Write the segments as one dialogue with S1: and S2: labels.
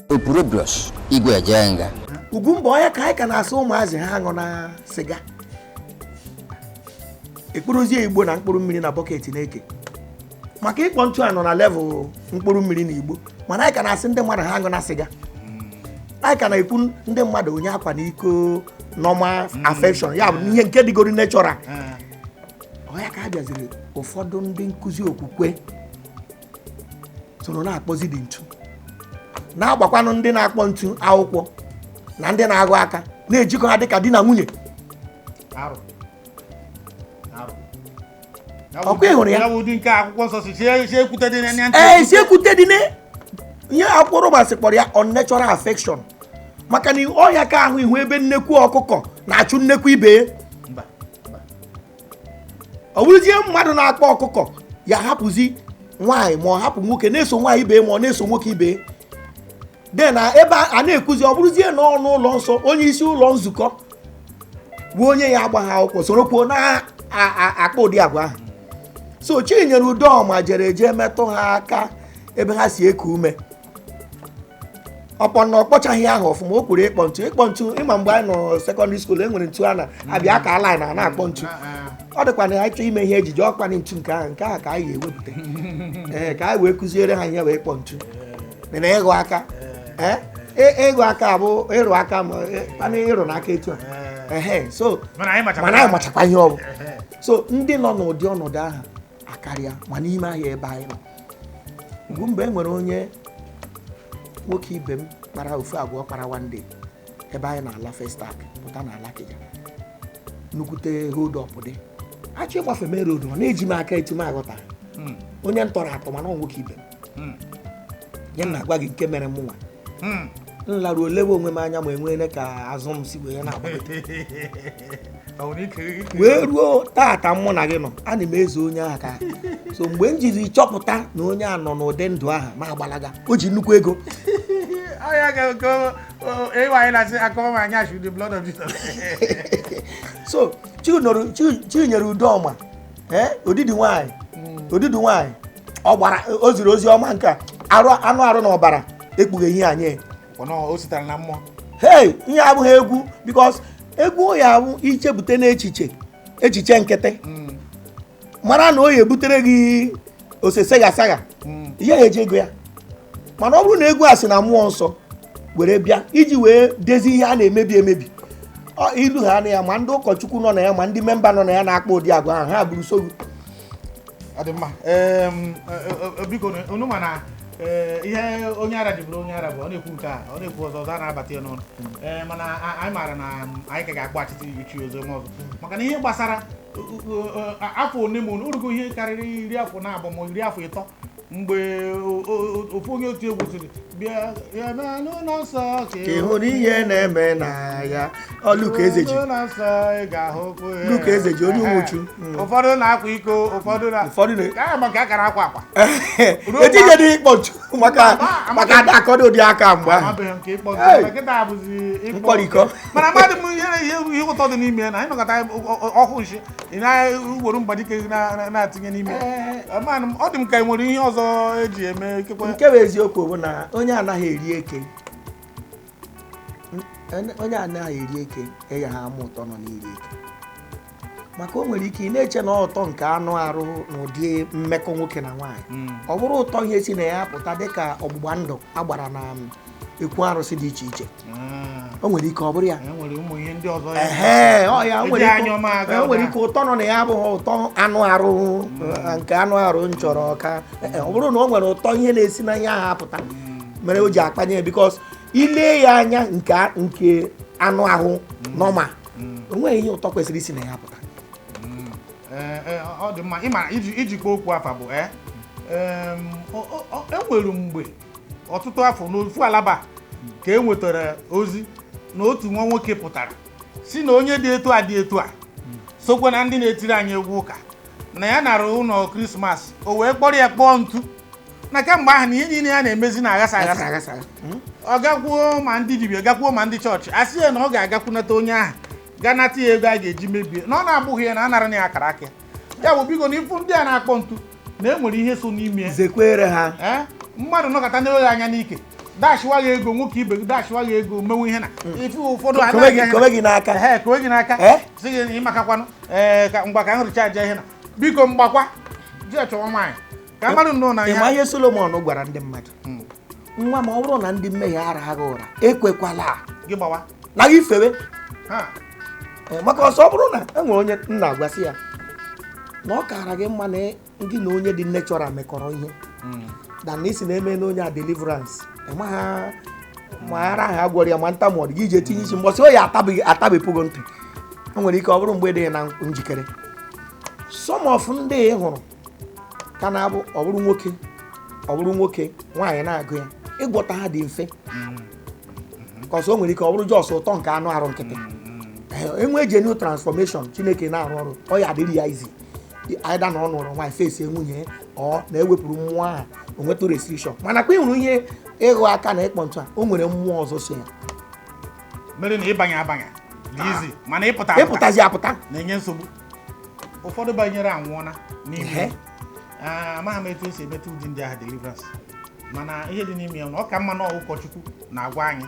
S1: Opurobios Igwe Ejenga.
S2: Ugwumba, onye ka anyị ka na-asị ụmụazị ha aṅụ na sịga, ekpụrụzie igbo na mkpụrụ mmiri na bucket na-eke maka ịkpọ ntu a nọ na level mkpụrụ mmiri na igbo, mana anyị ka na-asị ndị mmadụ ha aṅụ na sịga. Anyị ka na-ekwu ndị mmadụ onye akwa na iko normal affection, ya bụ ihe nke dịgoro natural. Ọ ya ka a bịaziri, ụfọdụ ndị nkụzi okwukwe soro na-akpọzi dị ntu, na-agbakwanụ ndị na-akpọ ntu akwụkwọ na ndị na-agụ aka, na-ejikọ ha dịka di na nwunye.
S3: Arụ. Arụ.
S2: Ọkwa ị hụrụ ya?
S3: Ya bụ ụdị nke akwụkwọ nsọ si ekwute dị na ntị.
S2: Ee, si ekwute dị ne ihe akwụkwọ Romans kpọrọ ya unnatural affection, maka na ọhịa ka ahụ ihu ebe nnekwu ọkụkọ na-achụ nnekwu ibe ya.
S3: Mba, mba.
S2: Ọ bụrụzie mmadụ na-akpọ ọkụkọ, ya hapụzi nwaanyị ma ọ hapụ nwoke na-eso nwaanyị ibe ya ma ọ na-eso nwoke ibe ya de na ebe a na-ekuzi. Ọ bụrụzie na ọnụ ụlọ nsọ, onye isi ụlọ nzukọ bụ onye ya agba ha akwụkwọ, soro kwuo na-akpa ụdị agwa ahụ. So Chinyere Udoma jere jee metụ ha aka ebe ha si eku ume, ọkpọ na ọkpọchaghị ahụ ọfụma. O kwuru ịkpọ ntu, ịkpọ ntu. Ịma mgbe anyị nọ secondary school, e nwere ntu a na-abịa ka line a na-akpọ ntu. Ọ dịkwa na anyị chọọ ime ihe ejije, ọkwa ntu nke ahụ, nke ahụ ka anyị ga-ewepụta, ee, ka anyị wee kụziere ha ihe wee kpọ ntu na ịgụ aka. Ee, ịgụ aka bụ ịrụ aka, ma kwana ịrụ n'aka etu a. Ehe, so
S3: Mana anyị machakwa.
S2: Mana anyị machakwa ihe ọ bụ. So ndị nọ n'ụdị ọnọdụ ahụ akarịa ma n'ime ahịa ebe anyị nọ. Mgbe e nwere onye nwoke ibe m kpara ofu agwa ọ kpara one day ebe anyị na-ala Festac pụta na Alakija, nnukwute hold up dị achọ ịgbafe main road, ọ na-eji m aka etu m aghọtara onye m tọrọ atọ, mana ọ nwoke ibe m. Ihe m na-agwa gị nke mere mụnwa, m laruo lewe onwe m anya ma enweele ka azụ m si wee na-agbagote.
S3: Ọ bụ na
S2: Wee ruo tata mụ na gị nọ, ana m ezo onye ahụ ka so mgbe m jiri chọpụta na onye a nọ n'ụdị ndụ ahụ ma agbalaga, o ji nnukwu ego.
S3: Ọ ya ịwa anyị na-asị akọwa m anya the blood of Jesus.
S2: So Chinyere Udoma, ee, odidi nwanyị, odidi nwanyị ọ gbara, o ziri ozi ọma nke a, arụ anụ arụ na ọbara ekpughe ihe anyị.
S3: Ọ nọ, o sitere na mmụọ.
S2: Hey, ihe abụghị egwu, because egwu ya abụ ichebute n'echiche, echiche nkịtị, mara na o ya ebutere gị osese gasaga ihe ya eji ego ya. Mana ọ bụrụ na egwu a si na mmụọ nsọ were bịa iji wee dezie ihe a na-emebi emebi, ọ ilu ha na ya, ma ndị ụkọchukwu nọ na ya, ma ndị member nọ na ya na-akpa ụdị agwa ahụ, ha buru sogbu.
S3: Ọ dị mma. Biko unu ma na ihe onye ara ji bụrụ onye ara bụ ọ na-ekwu nke a, ọ na-ekwu ọzọ, ọzọ a na-abata ya n'ụlọ. Ee, mana anyị maara na anyị ka ga-akpọghachite ichi ozi ọma ọzọ, maka na ihe gbasara afọ one ma one orugo, ihe karịrị 42 ma 30 mgbe ofu onye otu egwu sịrị bịa ya bịa n'ụlọ nsọ
S2: ka ị hụrụ ihe na-eme na ya. Ọ Luka Ezeji.
S3: N'ụlọ nsọ ị ga-ahụkwu ya.
S2: Luka Ezeji, onye Ụmụchu.
S3: Ụfọdụ na-akwa iko, ụfọdụ na
S2: Ụfọdụ
S3: ka maka akara akwa akwa.
S2: Ejije dị ịkpọ ntu maka maka ada akọdo ụdị aka mgbe ahụ.
S3: Amabeghị nke ịkpọ.
S2: Hey!
S3: Nkịta bụzi ịkpọ.
S2: Mkpọrịkọ.
S3: Mana amadị m ihe ụtọ dị n'ime ya na anyị nọkọta ọhụ nshi, ị na-ewere mgbadike na-atinye n'ime ya. Amanụ m, ọ dị m ka e nwere ihe ọzọ eji eme ikekwe.
S2: Nke bụ eziokwu bụ na onye anaghị eri eke, onye anaghị eri eke enye ha ama ụtọ nọ n'iri eke, maka o nwere ike ị na-eche na ụtọ nke anụ arụ na ụdị mmekọ nwoke na nwaanyị, ọ bụrụ ụtọ ihe si na ya pụta dịka ọgbụgba ndụ agbara na ekwu arụsị dị iche iche. O nwere ike ọ bụrụ ya.
S3: E nwere ụmụ ihe ndị ọzọ ya.
S2: Ehe, ọ ya o nwere
S3: Eji
S2: ike
S3: anya ọma aga
S2: o nwere
S3: ụda.
S2: ike ụtọ nọ na ya abụghị ụtọ anụ arụ, nke anụ arụ m chọrọ ka ọ bụrụ na o nwere ụtọ ihe na-esi na ihe ahụ apụta mere o ji akpanye ya, because ile ya anya nke anụ ahụ normal, o nweghị ihe ụtọ kwesịrị isi na ya apụta.
S3: Ee, ee, ọ dị mma. Ịma iji kpọọ okwu afa bụ ee e nwere mgbe ọtụtụ afọ n'ofu alaba ka e nwetara ozi na otu nwa nwoke pụtara si na onye dị etu a dị etu a sokwa na ndị na-etiri anyị egwu ụka na ya nara ụlọ Christmas, o wee kpọrọ ya kpọọ ntu, na kemgbe ahụ na ihe niile ya na-emezi na-aghasa aghasa.
S2: Aghasa aghasa.
S3: Ọ gakwuo ma ndị dibịa, gakwuo ma ndị chọọchị, a sị ya na ọ ga-agakwunata onye ahụ ga nata ya ego a ga-eji mebie na ọ na-abụghị ya na anara na ya akara aka ya. Bụ biko na ifu ndị a na-akpọ ntu na e nwere ihe so n'ime ya.
S2: Zekwere ha.
S3: Ee, mmadụ nọkọta na-enweghị anya n'ike. Dashiwa gị ego, nwoke ibe gị dashiwa gị ego, mewe ihe na ife ụfọdụ a
S2: Kowe gị, kowe gị n'aka.
S3: Ehe, kowe gị n'aka.
S2: Eh?
S3: Sị gị na ịmakakwanụ, ee, ka ngwa ka m recharge ihe na biko mgbakwa jee chọwa nwaanyị ka mmadụ nnọọ na
S2: Ị ma
S3: ihe
S2: ihe Solomon gwara ndị mmadụ? Nwa ma ọ bụrụ na ndị mmehie ara gị ụra, ekwekwala
S3: gị gbawa
S2: na gị fewe.
S3: Ha.
S2: Ee, maka ọsọ ọ bụrụ na e nwere onye m na-agwasị ya na ọ kaara gị mma na gị na onye dị natural mekọrọ ihe na na isi na-eme na onye a deliverance, ịma ma ara ahụ agwọrọ ya ma nta ma ọ dị gị ije tinye isi mbọsị o ya atabeghị atabepụgo ntị. O nwere ike ọ bụrụ mgbe dị na njikere. Some of ndị ị hụrụ ka na-abụ ọ bụrụ nwoke, ọ bụrụ nwoke nwaanyị na-agụ ya, ịgwọta ha dị mfe ka ọsọ. O nwere ike ọ bụrụ just ụtọ nke anụ arụ nkịtị. Enwee genuine transformation, Chineke na-arụ ọrụ, ọ ya adịrị ya izi aida na ọ nụrụ nwaanyị, fesi nwunye, ọ na-ewepụrụ mmụọ ahụ, o nwetụ restriction. Mana kwa ịhụrụ ihe ịghụ aka na ịkpọ ntụ a, o nwere mmụọ ọzọ so ya.
S3: Mere na ịbanye abanye dị izi, mana ịpụta apụta
S2: Ịpụtazi apụta
S3: na-enye nsogbu. Ụfọdụ banyere anwụọna n'ime. Amaghị m etu esi emeta ụdị ndị ahụ deliverance, mana ihe dị n'ime ya na ọ ka mma na ụkọchukwu na-agwa anyị,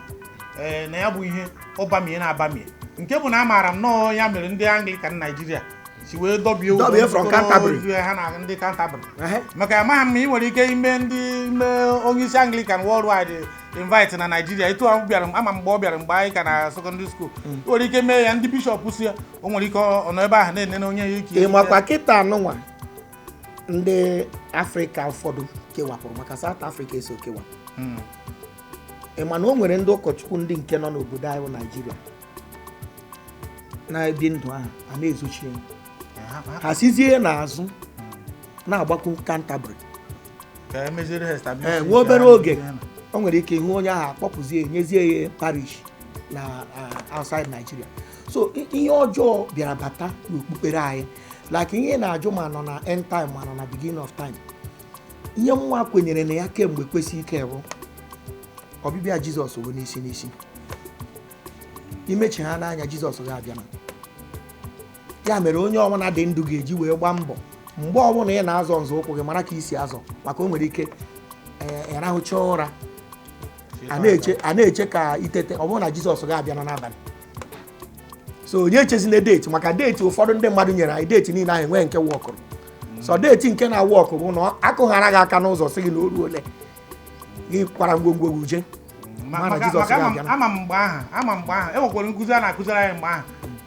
S3: ee, na ya bụ ihe ọbamie na-abamie, nke bụ na amaara m nọọ ya mere ndị Anglican Naijiria si wee dọbie ụzọ
S2: Dọbie from
S3: jikọrọ
S2: Canterbury.
S3: ozi ha na ndị Canterbury, maka amaghị m ma ị nwere ike ime ndị ime onye isi Anglican worldwide invite na Naijiria etu ahụ bịara. Ama mgbe ọ bịara, mgbe anyị ka na secondary school, ị nwere ike mee ya ndị bishọp si ya, o nwere ike ọ nọ ebe ahụ na-enene onye ya ike.
S2: Ị makwa kịta anụnwa ndị Afrịka ụfọdụ kewapụrụ, maka South Africa eso kewa. Ị ma na o nwere ndị ụkọchukwu ndị nke nọ n'obodo anyị bụ Naijiria na-ebi ndụ ahụ a na-ezochi ya, ha sizie n'azụ na-agbakwu Canterbury.
S3: Ka emeziere ha establish.
S2: Ee, nwa obere oge o nwere ike ịhụ onye ahụ akpọpụzie, enyezie ya parish na outside Nigeria. So ihe ọjọọ bịara bata n'okpukpere anyị, like ihe na-ajụ ma nọ na end time ma nọ na beginning of time. Ihe nwa kwenyere na ya kemgbe kwesị ike bụ ọbịbịa Jizọs bụ n'isi n'isi. Imechi ha n'anya, Jizọs ga-abịa na ya mere onye ọbụla dị ndụ ga-eji wee gbaa mbọ. Mgbe ọbụla ị na-azọ nzọụkwụ gị, mara ka isi azọ, maka o nwere ike, ee, ịrahụcha ụra, a na-eche ka itete, ọ bụrụ na Jizọs ga-abịa na n'abalị. So onye echezina date, maka date ụfọdụ ndị mmadụ nyere anyị, date niile ahụ enweghị nke wọkụrụ. So date nke na-awọkụ bụ na akụghara gị aka n'ụzọ, sị gị na o ruole, gị kwara ngwongwo gị uje mara na
S3: maka
S2: Jizọs
S3: maka ama
S2: ga-abịa.
S3: Ama m mgbe ahụ, ama mgbe ahụ e nwekwara nkụzi a na-akụziri anyị mgbe ahụ,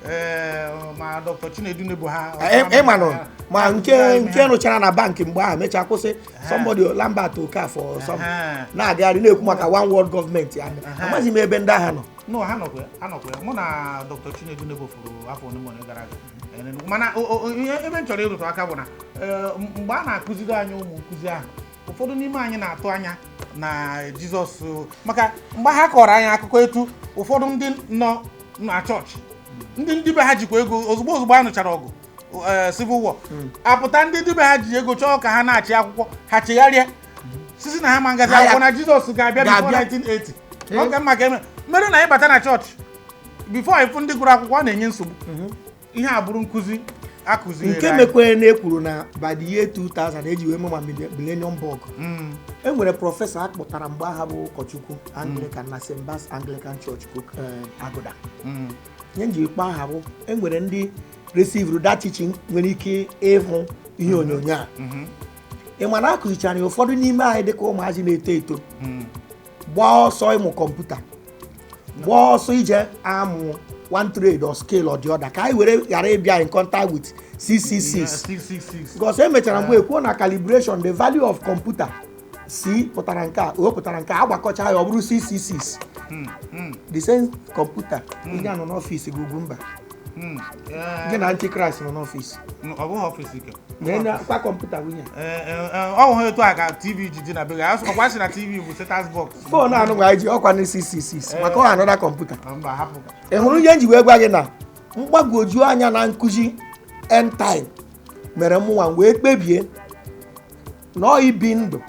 S3: ee, ma Dr. Chinedu Nebo ha.
S2: Ịmanụ ma nke nke rụchara na bankị mgbe ahụ mechaa kwụsị, somebody Lambert Okafor some na-agagharị na-ekwu maka one world government ya. Amaghị m ebe ndị agha nọ.
S3: No, ha nọkwa ya, ha nọkwa ya. Mụ na Dr. Chinedu Nebo furu afọ ole ma ole gara aga. Ee, mana ihe ebe m chọrọ ịrụtụ aka bụ na, ee, mgbe a na-akụziri anyị ụmụ nkụzi ahụ, ụfọdụ n'ime anyị na-atụ anya na Jizọs, maka mgbe ha kọrọ anyị akụkọ etu ụfọdụ ndị nọ na chọọchị, ndị be ha jikwa ego, ozugbo ozugbo a nụchara ọgụ, ee, civil war apụta, ndị be ha ji ego chọọ ka ha na-achị akwụkwọ, ha chegharịa sisi na ha ma ngazi
S2: Ha ya-
S3: akwụkwọ na Jizọs ga-abịa before
S2: Ga-abịa.
S3: 1980. Ọ ka mma ka eme mere na ịbata na chọọchị before ịfụ ndị gụrụ akwụkwọ, ọ na-enye nsogbu. Ihe a bụrụ nkụzi akụziri
S2: Nke
S3: anyị.
S2: mekwere na ekwuru na by the year 2000 eji wee mee ma millennium bug. E nwere professor a kpụtara mgbe aha bụ ụkọchukwu Anglican na St. Bart's Anglican Church, Aguda. Ihe m jiri kpọọ aha bụ e nwere ndị received that teaching nwere ike ịhụ ihe onyonyo a. Ị ma na akụzichara ya ụfọdụ n'ime anyị dịka ụmụazị na-eto eto, gbaa ọsọ ịmụ kọmputa, gbaa ọsọ ije amụ one trade or skill or the other, ka anyị were ghara ịbịa in contact with 666.
S3: 666.
S2: Because e mechara mgbe ekwuo na calibration, the value of computer C pụtara nke a, O pụtara nke a, agbakọcha ya ọ bụrụ 666. The same kọmputa onye a nọ n'ọfịs gị, Ugwumba, gị na Antichrist nọ n'ọfịs.
S3: Ọ bụghị ọfịs ike.
S2: Na kwa kọmputa nwunye.
S3: Ee, ee, ee, ọ hụ etu a ka TV ji dị na be gị. Ọkwa sị na TV bụ Satan's box.
S2: Phone anụ gwa anyị ji ọkwa na 666, maka ọ anọda kọmputa.
S3: Mba, hapụ.
S2: Ị hụrụ ihe m ji wee gwa gị na mgbagwoju anya na nkụzi end time mere mụnwa wee kpebie na ọ ibi ndụ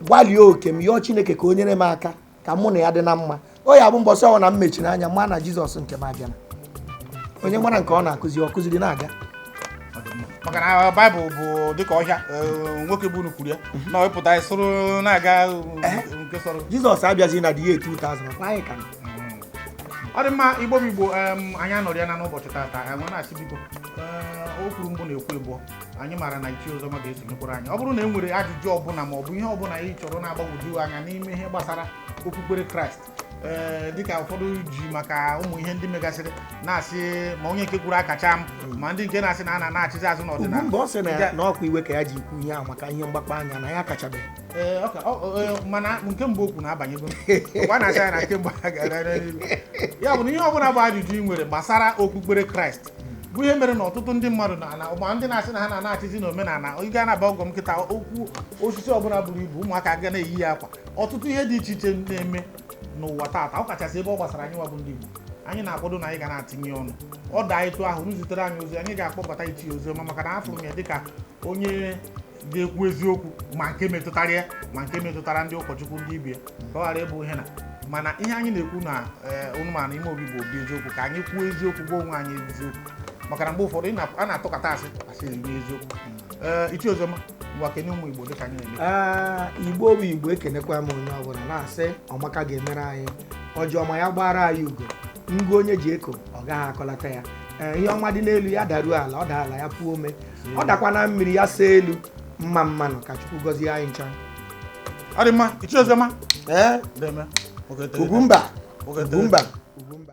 S2: gbalie oke m yọọ Chineke ka o nyere m aka ka mụ na ya dị na mma. O ya bụ mbọsị ọnwụ na m mechiri anya ma na Jizọs nke m abịala. Onye mara nke ọ na-akụzi, ọ kụziri na-aga.
S3: Ọ dị mma. Maka na Baịbụl bụ dịka ọhịa, nwoke bụ unu kwuru ya na ọ pụta soro na-aga nke sọrọ.
S2: Jizọs abịazi na the year 2000, ọkwa anyị ka nọ.
S3: Ọ dị mma. Igbo bụ Igbo, anyị anọrọ ya na n'ụbọchị taata. Enwe na-asị biko, o kwuru mbụ na-ekwu ịbụọ, anyị maara na Ichie Oziọma ga-esonyekwara anyị. Ọ bụrụ na e nwere ajụjụ ọbụla ma ọ bụ ihe ọbụla ị chọrọ na-agbagwoju anya n'ime ihe gbasara okpukpere Kraịst, dịka ụfọdụ ji maka ụmụ ihe ndị megasịrị na-asị, ma onye nke kwuru akacha m, ma ndị nke na-asị na a na-achịzi azụ n'ọdịnala.
S2: Ugwumba, ọ sị na na ọkwa iwe ka ya ji ikwu ihe ahụ maka ihe mgbakọ anya na ya akachabeghị.
S3: Ee, mana nke mbụ okwu na-abanyego ọkwa na-asị anyị na nke mbụ a gara n'ihu. Ya bụ na ihe ọbụla bụ ajụjụ ị nwere gbasara okpukpere Kraịst bụ ihe mere na ọtụtụ ndị mmadụ na ma ndị na-asị na ha na-achịzi n'omenala. Ị gaa na-aba ọgọ m nkịta, okwu osisi ọbụla buru ibu, ụmụaka ga na-eyi ya akwa. Ọtụtụ ihe dị iche iche na-eme n'ụwa taata, ọ kachasị ebe ọ gbasara anyị nwa bụ ndị Igbo, anyị na-akwado na anyị ga na-atinye ọnụ. Ọ daa etu ahụ, unu zitere anyị ozi, anyị ga-akpọbata Ichie Oziọma, maka na afụrụ m ya dịka onye ga-ekwu eziokwu, ma nke metụtara ya ma nke metụtara ndị ụkọchukwu ndị ibie, ka ọ ghara ịbụ ihe na mana ihe anyị na-ekwu na unu ma na ime obi bụ obi eziokwu, ka anyị kwuo eziokwu, gwa onwe anyị eziokwu, maka na mgbe ụfọdụ a na-atụkọta asị asị eri eziokwu. Ichie Oziọma, ngwa, kene ụmụ Igbo dịka anyị na-eme.
S2: Ee, Igbo bụ Igbo, ekenekwa m onye ọbụla, na-asị ọmaka ga-emere anyị ọjọọ ma ya gbara anyị ugo ngụ onye ji eko ọ gaghị akọlata ya. Ee, ihe ọma dị n'elu ya daruo ala, ọ daa ala ya puo ome, ọ dakwa na mmiri ya saa elu. Mma mmanụ, ka Chukwu gọzie anyị ncha.
S3: Ọ dị mma, Ichie Oziọma.
S2: Ee.
S3: Deme.
S2: Ugwumba.
S3: Nwoke tere.
S2: Ugwumba, Ugwumba.